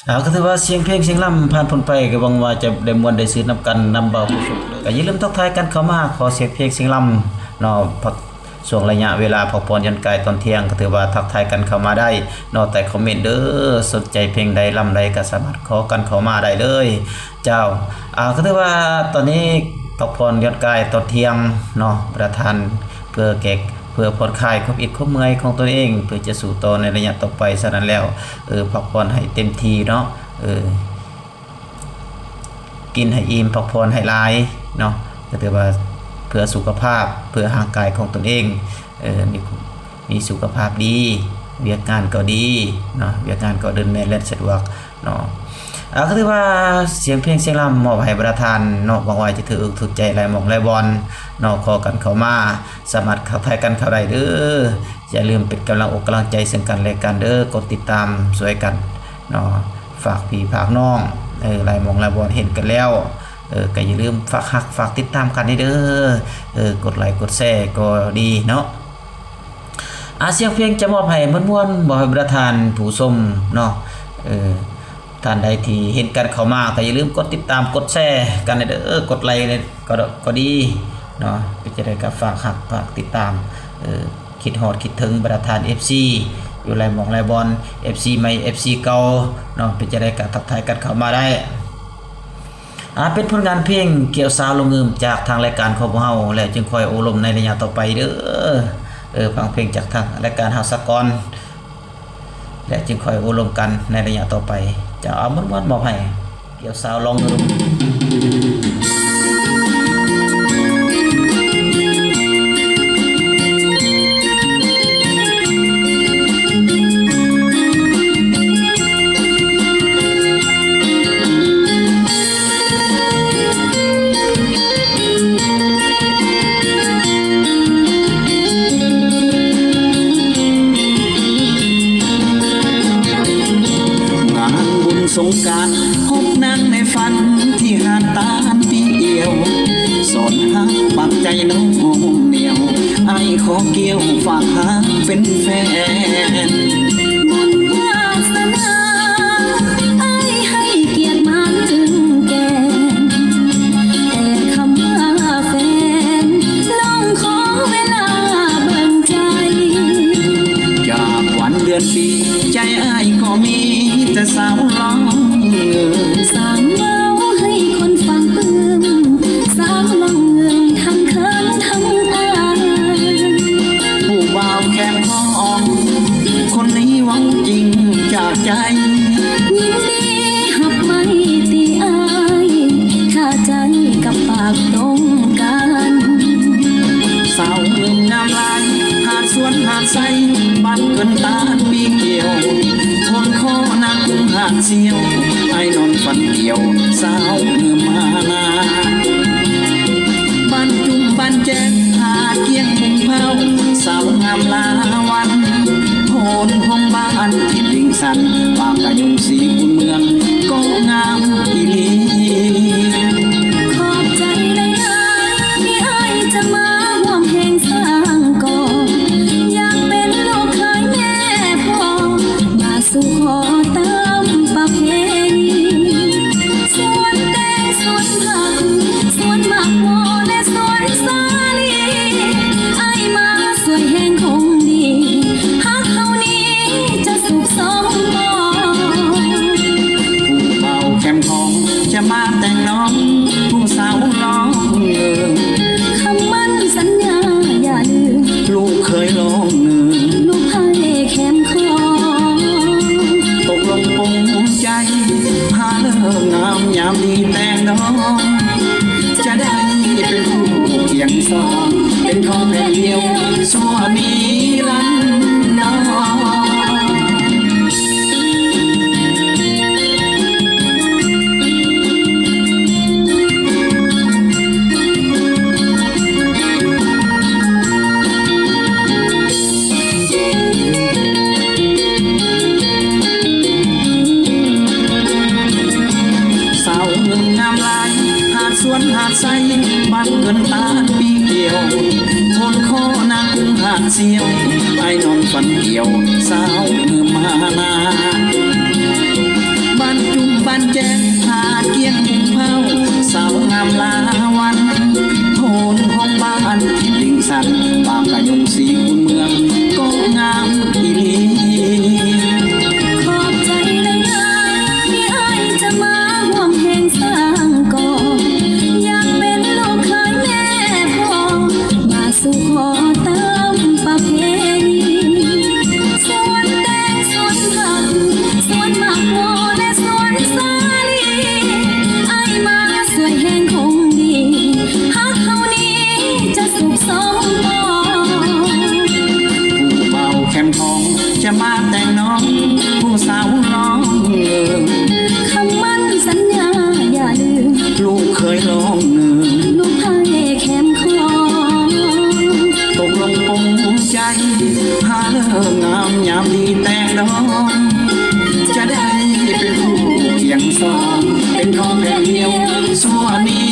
ເອົາ ກໍຖືວ່າສຽງເພງສຽງລຳຜ່ານພົ້ນໄປ ກໍຫວັງວ່າຈະໄດ້ມ່ວນໄດ້ຊື່ນນຳກັນນຳບ່າວຜູ້ຊົມເດີ. ກໍຢ່າລືມທັກທາຍກັນເຂົ້າມາ ຂໍສຽງເພງສຽງລຳເນາະ ພັກ ຊ່ວງໄລຍະເວລາພັກຜ່ອນຢ່ອນກາຍຕອນທ່ຽງ ກໍຖືວ່າທັກທາຍກັນເຂົ້າມາໄດ້ເນາະ ໃຕ້ຄອມເມັນເດີ. ສົນໃຈເພງໃດລຳໃດ ກໍສາມາດຂໍກັນເຂົ້າມາໄດ້ເລີຍ. ເຈົ້າ ອ່າ ກໍຖືວ່າຕອນນີ້ພັກຜ່ອນຢ່ອນກາຍຕອນທ່ຽງເນາະ ປະທານ ເພື່ອແກ້ ເພື່ອຜ່ອນຄາຍຄວາມອິດຄວາມເມື່ອຍຂອງຕົນເອງ ເພື່ອຈະສູ້ຕໍ່ໃນໄລຍະຕໍ່ໄປ. ສະນັ້ນແລ້ວ ເອີ ພັກຜ່ອນໃຫ້ເຕັມທີ່ເນາະ ເອີ ກິນໃຫ້ອີ່ມ ພັກຜ່ອນໃຫ້ຫຼາຍເນາະ ກໍຖືວ່າເພື່ອສຸຂະພາບ ເພື່ອຮ່າງກາຍຂອງຕົນເອງ ເອີ ມີ ມີສຸຂະພາບດີ ວຽກງານກໍດີເນາະ ວຽກງານກໍເດີນແມ່ນແລ່ນສະດວກເນາະ. ອ່າ ກໍຖືວ່າສຽງເພງສຽງລຳມອບໃຫ້ບັນດາທ່ານເນາະ ຫວັງວ່າຈະຖືກອົກຖືກໃຈຫຼາຍໝ່ອງຫຼາຍບ່ອນເນາະ ຂໍກັນເຂົ້າມາ ສາມາດທັກທາຍກັນເຂົ້າໄດ້ເດີ. ຢ່າລືມເປັນກຳລັງອົກກຳລັງໃຈເຊິ່ງກັນແລະກັນເດີ ກົດຕິດຕາມຊ່ວຍກັນເນາະ ຝາກພີ່ຝາກນ້ອງ ເອີ ຫຼາຍໝ່ອງຫຼາຍບ່ອນເຫັນກັນແລ້ວ ເອີ ກໍຢ່າລືມຝາກຮັກຝາກຕິດຕາມກັນເດີ ເອີ ກົດໄລກົດແຊກໍດີເນາະ. ອາ ສຽງເພງຈະມອບໃຫ້ມ່ວນໆ ມອບໃຫ້ບັນດາທ່ານຜູ້ຊົມເນາະ ເອີ ທ່ານໃດທີ່ເຫັນກັນເຂົ້າມາ ກໍຢ່າລືມກົດຕິດຕາມ ກົດແຊກັນເດີ ກົດໄລກໍ ກໍດີເນາະ. ເປັນຈັ່ງໃດກໍຝາກຮັກຝາກຕິດຕາມ ເອີ ຄິດຮອດຄິດເຖິງບັນດາທ່ານເອັຟຊີຢູ່ຫຼາຍໝ່ອງຫຼາຍບ່ອນ ເອັຟຊີໃໝ່ ເອັຟຊີເກົ່າເນາະ ເປັນຈັ່ງໃດກໍທັກທາຍກັນເຂົ້າມາໄດ້. ອາ ເປັນຜົນງານເພງກ່ຽວສາວລົງງື່ມຈາກທາງລາຍການຂອງພວກເຮົາ ແລ້ວຈຶ່ງຄ່ອຍໂອ້ລົມໃນໄລຍະຕໍ່ໄປເດີ. ເອີ ຟັງເພງຈາກທາງລາຍການເຮົາສາກ່ອນ ແລ້ວຈຶ່ງຄ່ອຍໂອ້ລົມກັນໃນໄລຍະຕໍ່ໄປ. ຈະເອົາມ່ວນໆມອບໃຫ້ ກ່ຽວສາວລອງເບິ່ງ. ງານບຸນສົງການ ພົບນາງໃນຝັນທີ່ຫາດຕານປີອຽວ ສອນຮັກປັກໃຈນ້ອງໜຽວ ອ້າຍຂໍກ່ຽວຝາກຫາເປັນແຟນ. ບຸນວາສະໜາ ອ້າຍໃຫ້ກຽດມາລຶ້ງແກ່ນ ແຕ່ຄຳວ່າແຟນ ນ້ອງຂໍເວລາເບິ່ງໃຈ. ຈາກວັນເດືອນປີ ໃຈອ້າຍກໍມີແຕ່ສາວລອງເງິນ. ສ້າງເວົ້າໃຫ້ຄົນຟັງປຶ້ມ ສາວລອງເງິນທັງເຂີນທັງອາຍ. ຜູ້ບ່າວແຄມຂອງ ຄົນນີ້ເວົ້າຈິງຈາກໃຈ ຍິນດີຮັບໄມ້ຕິອ້າຍ ຖ້າໃຈກັບປາກຕົງກັນ. ສາວງາມງາມຫຼາຍ ຫາດສວນຫາດໄຊ ບ້ານເກີນຕານປີກ່ຽວ ຄົນຂໍນາກຸງຫາດສ່ຽວ ອ້າຍນອນຝັນກ່ຽວ ສາວງາມມານາ. ບ້ານຈຸມບ້ານແຈກ ຫາດກ້ຽງບຸງເພົາ ສາວງາມລາວັນ ໂພນໂຮມບ້ານທິດລິງສັນ ປາກກະຍຸງສີບຸນເມືອງ ກໍງາມອີ່ຫຼີ. ຂອບໃຈຫຼາຍໆ ທີ່ອ້າຍຈະມາຮ່ວມແຮງສ້າງກໍ່ ຢາກເປັນລູກເຂີຍແມ່ພໍ່ ມາສູ່ຂໍຕາມປະເພນີ. ສວນແຕງສວນຜັກ ສວນໝາກໂມ ແລະ ສວນສາລີ ອ້າຍມາຊ່ວຍແຮງຄົງດີ ຮັກເຮົານີ້ຈະສຸກສົມບໍ່? ຜູ້ບ່າວແຄມຂອງ ຈະມາແຕ່ງນ້ອງ ຜູ້ສາວລອງເງິນ ຄຳໝັ້ນສັນຍາຢ່າລືມ ລູກເຂີຍລອງເງິນ ລູກໃຜແຄມຂອງ ຕົກລົງປົງໃຈ ພາເລີກງາມຍາມດີແຕ່ງດອງ ຈະໄດ້ເປັນຄູ່ຄຽງສອງ ເປັນຂອງແຜ່ນດຽວຊົ່ວນິລັນດອນ. ສາວເງິນງາມຫຼາຍ ຫາດສວນຫາດໄຊ ບ້ານເກີນຕານປີກ່ຽວ ຄົນຂໍນາກຸງຫາດສ່ຽວ ອ້າຍນອນຝັນກ່ຽວ ສາວເງິນມານາ. ບ້ານ ຜົວມີ